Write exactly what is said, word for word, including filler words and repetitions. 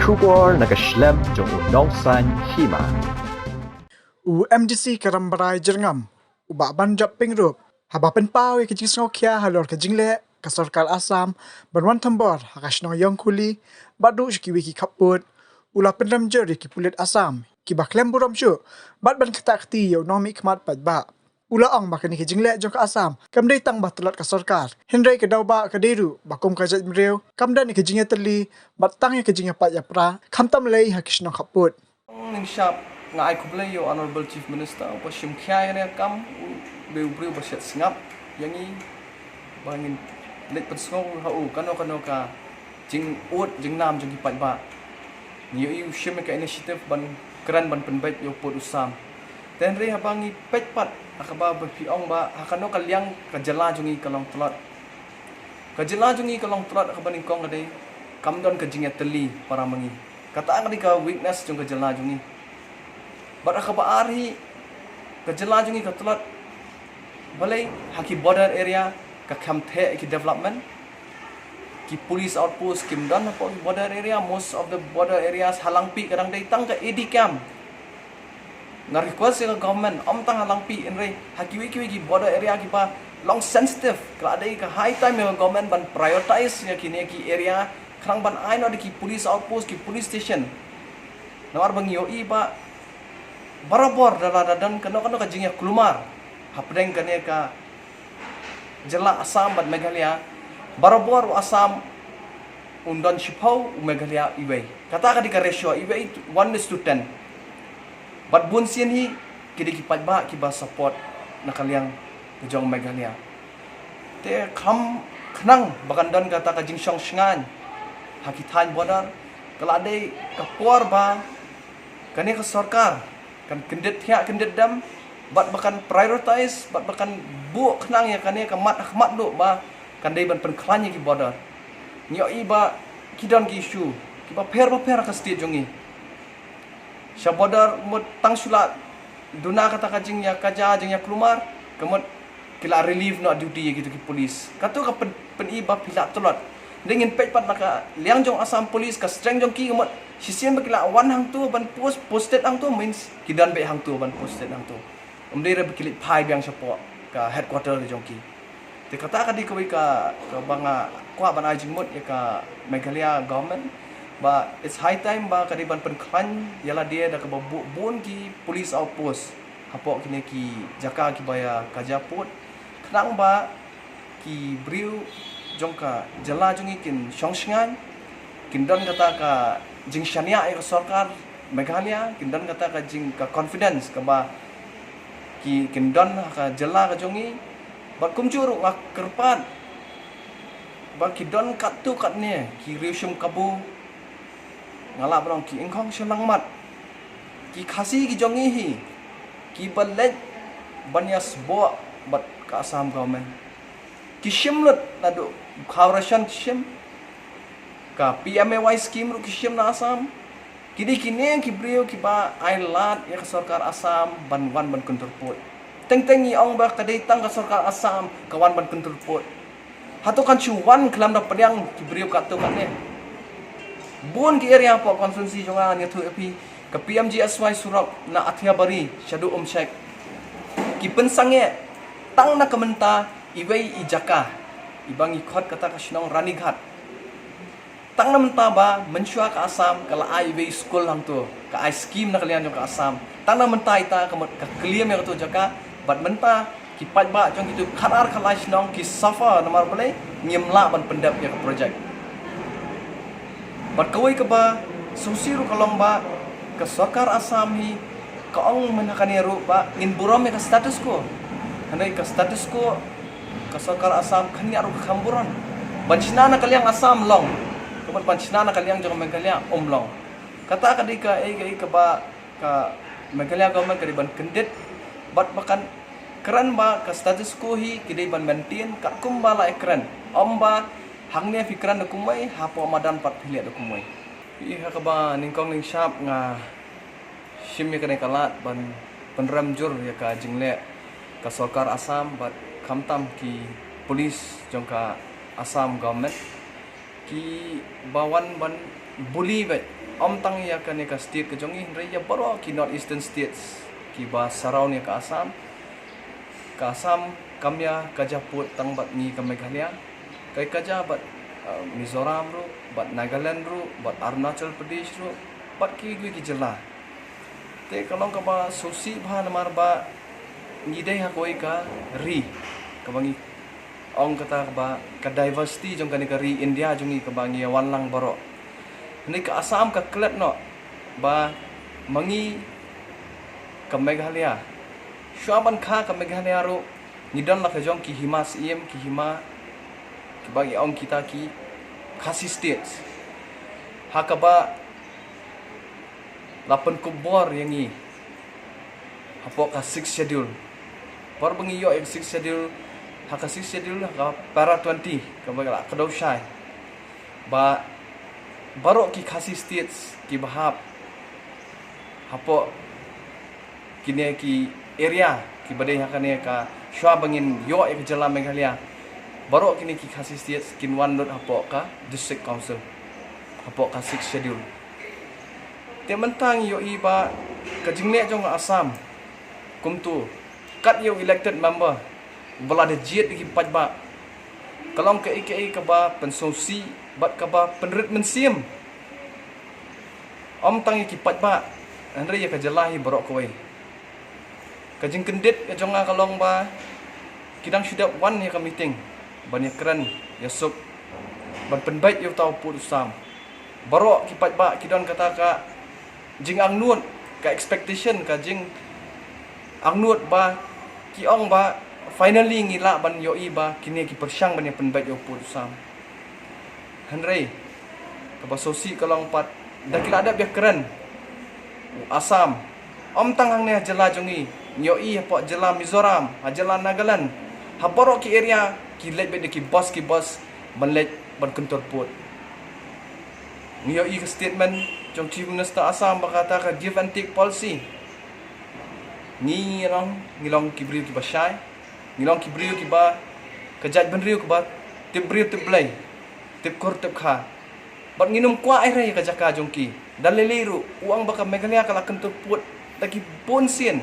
Khubor na ka shlem jong u Nongsaiñ Hima. U M D C ka Rambrai Jyrngam, u Bah Banjop Pyngrope, haba pynpaw ïa ka jingsngewkhia halor ka jingleh ka sorkar Assam ban wan thombor ha ka shnong Ïongkhuli bad ruh sha kiwei ki khappud, u la pynrem jur ïa ki pulit Assam kiba khlem burom shuh bad ban ktah kti ïa u nongmihkhmat paidbah. U la ong ba kane ka jingleh jong ka Assam kam dei tang ba tlot ka sorkar, hynrei ka daw ba ka dei ruh ba kum ka jaitbynriew kam don ïa ka jingïatylli bad tang ïa ka jingïapait ïapra, khamtam lei ha ki shnong khappud. Ning shap, nga ai khublei ïa u Honorable Chief Minister uba shim khia ïa kane ka kam, u dei u briew ba shet sngap ïa ngi ba ngin leit pynsngew ha u kano kano ka jingud jingnam jong ki paidbah. Ngi ïohi u shim ïa ka initiative ban kren ban pynbeit ïa u pud u sam. Te hynrei haba ngi peit pat ha kaba ba phi ong ba ha kano ka liang ka jylla jong ngi ka long tlot. Ka jylla jong ngi ka long tlot ha kaba nyngkong ka dei kam don ka jingïatylli para ma ngi. Kata ka dei ka weakness jong ka jylla jong ngi. Bad ha kaba ar hi ka jylla jong ngi ka tlot. Balei ha ki border area ka kham theh ki development. Ki police outpost kim don hapoh ki border area, most of the border areas ha Langpih ka dang dei tang ka A D camp. Nga request ïa ka government, ym tang ha Langpih hynrei ha kiwei kiwei ki border area kiba long sensitive, ka la dei ka high time ïa ka government ban prioritize ïa kine ki area, khnang ban ai noh da ki police outpost, ki police station. Namar ba ngi ïohi ba barabor da la da don kano kano ka jingïakulmar hapdeng kane ka jylla Assam bad Meghalaya, barabor u Assam un don shiphew, u Meghalaya iwei. Kata ka dei ka ratio iwei, one is to ten. Bad bun sien hi ki dei ki paidbah kiba support na ka liang ka jong Meghalaya. Te kham khnang ba kan don kata ka jingshong shngaiñ ha ki thaiñ border, ka la dei ka por ba kane ka sorkar kan kyndit thiah kyndit dem bad ba kan prioritize bad ba kan buh khnang ïa kane ka mat ha khmat duh ba kan dei ban pynkhlaiñ ïa ki border. Ngi ïohi ba ki don ki issue kiba pher ba pher ha ka state jong ngi. Sha border mut tang shu la duna kata ka jingïakajia jingïakulmar, ka mut ki la relieve noh duty ïa kito ki police. Kato ka pyn, pyni ba phi la tlot. Dei ngin peit pat na ka liang jong Assam Police, ka strength jong ki ka mut shisien ba ki la wan hangto ban post, posted hangto means ki don beit hangto ban posted hangto. Ym dei re ba ki leit phai biang shapoh ka headquarter jong ki. Te kata ka dei kawei ka, kaba nga kwah ban ai jingmut ïa ka Meghalaya government ba it's high time ba ka dei ban pynkhlaiñ ïa lade da kaba buh bun ki police outpost hapoh kine ki jaka kiba ïakajia pud, khnang ba ki briew jong ka jylla jong ngi kin shong shngaiñ, kin don kata ka jingshaniah ïa ka sorkar Meghalaya, kin don kata ka jing, ka confidence kaba ki, kin don ha ka jylla ka jong ngi. Bad kumjuh ruh nga kyrpad ba ki don katto katne ki riew shim kabu, nga lah ban ong ki ingkhong shalangmat, ki Khasi ki jong ngi hi kiba leit ban ïasboh bad ka Assam government. Ki shim lut naduh khaw ration ki shim, ka P M A Y scheme ruh ki shim na Assam. Ki dei kine ki briew kiba ai lad ïa ka sorkar Assam ban wan ban kyntur pud. Teng teng ngi ong ba ka dei tang ka sorkar Assam ka wan ban kyntur pud. Hato kan shu wan khlem da pdiang ki briew katto katne? Bun ki area hapoh constituency jong nga ngan ïathuh ïa phi, ka P M G S Y surok na Athiabari shaduh Umshek, ki pynsangeh tang na ka mynta iwei i jaka iba ngi khot kata ka shnong Ranighat. Tang na mynta ba mynshuwa ka Assam ka la ai iwei i skul hangto, ka ai scheme na ka liang jong ka Assam. Tang na mynta ita ka mut ka clear ïa kato jaka, bad mynta ki paidbah jong kito khatar khatlai shnong ki suffer namar balei ngim lah ban pyndep ïa ka project. Bad kawei kaba sngewsih ruh ka long ba ka sorkar Assam hi ka ong mynta kane ruh ba ngin burom ïa ka status quo. Hynrei ka status quo ka sorkar Assam khyndiat ruh ka kham burom. Ban shna na ka liang Assam long, ka mut ban shna na ka liang jong Meghalaya um long. Kata ka dei kaei kaei kaba ka Meghalaya government ka dei ban kyndit bad ba kan kren ba ka status quo hi ki dei ban maintain katkum ba la ïakren. Ym ba hangne phi kren da kumwei, hapoh madan pat phi leh da kumwei. Phi ha kaba nyngkong nyngshap nga shim ïa kane ka lad ban pynrem jur ïa ka jingleh ka sorkar Assam bad khamtam ki police jong ka Assam government kiba wan ban bully beit Ym tang ïa kane ka state ka jong ngi, hynrei ïa baroh ki North Eastern States kiba surround ïa ka Assam. Ka Assam kam ïa ka japut tang bad ngi ka Meghalaya. Ka ïa ka ja bad, uh, Mizoram ruh, bad Nagaland ruh, bad Arunachal Pradesh ruh, bad kiwei ki jylla. Te ka long kaba sngewsih bha namar ba ngi dei ha kawei ka ri kaba ngi ong kata kaba ka diversity jong kane ka ri India jong ngi kaba ngi ïa wan lang baroh. Hynrei ka Assam ka klet noh ba ma ngi ka Meghalaya, shuwa ban kha ka Meghalaya ruh, ngi don la ka jong ki hima siem, ki hima kiba ngi ong kita ki Khasi States. Ha kaba la pynkup bor ïa ngi hapoh ka Sixth Schedule. Por ba ngi ïoh ïa ka Sixth Schedule, ha ka Sixth Schedule, ha ka para twenty, kaba la kdew shai, ba baroh ki Khasi States kiba hap hapoh kine ki area kiba dei ha kane ka, shuwa ba ngin ïoh ïa ka jylla Meghalaya, baroh kine ki Khasi States kin wan lut hapoh ka District Council, hapoh ka Sixth Schedule. Te mynta ngi ïohi ba ka jingleh jong ka Assam kumta, kat ïa u elected member ba la da jied da ki paidbah, ka long kaei kaei kaba pynsngewsih bad kaba pynrit mynsiem. Ym tang ïa ki paidbah, hynrei ïa ka jylla hi baroh kawei. Ka jingkyndit ka jong nga ka long ba ki dang shu dep wan ïa ka meeting ban ïakren ïasuk, ban pynbeit ïa uta u pud u sam. Baroh ki paidbah ki don kata ka jingangnud, ka expectation, ka jingangnud ba ki ong ba finally ngi lah ban ïohi ba kine ki pyrshang ban ïa pynbeit ïa u pud u sam. Hynrei kaba sngewsih ka long pat, da ki la dep ïakren u Assam, ym tang hangne ha jylla jong ngi, ngi ïohi hapoh jylla Mizoram, ha jylla Nagaland, ha baroh ki area ki leit beit da ki bus, ki bus ban leit ban kyntur pud. Ngi ïohi ka statement jong Chief Minister Assam ba kata ka give and take policy. Ngi long, ngi long ki briew kiba shai, ngi long ki briew kiba, ka jaitbynriew kaba tip briew tip Blei, tip kur tip kha. Bad ngin ym kwah ei ei ïa ka jaka jong ki. Da lei lei ruh u ong ba ka Meghalaya ka la kyntur pud da ki bun sien.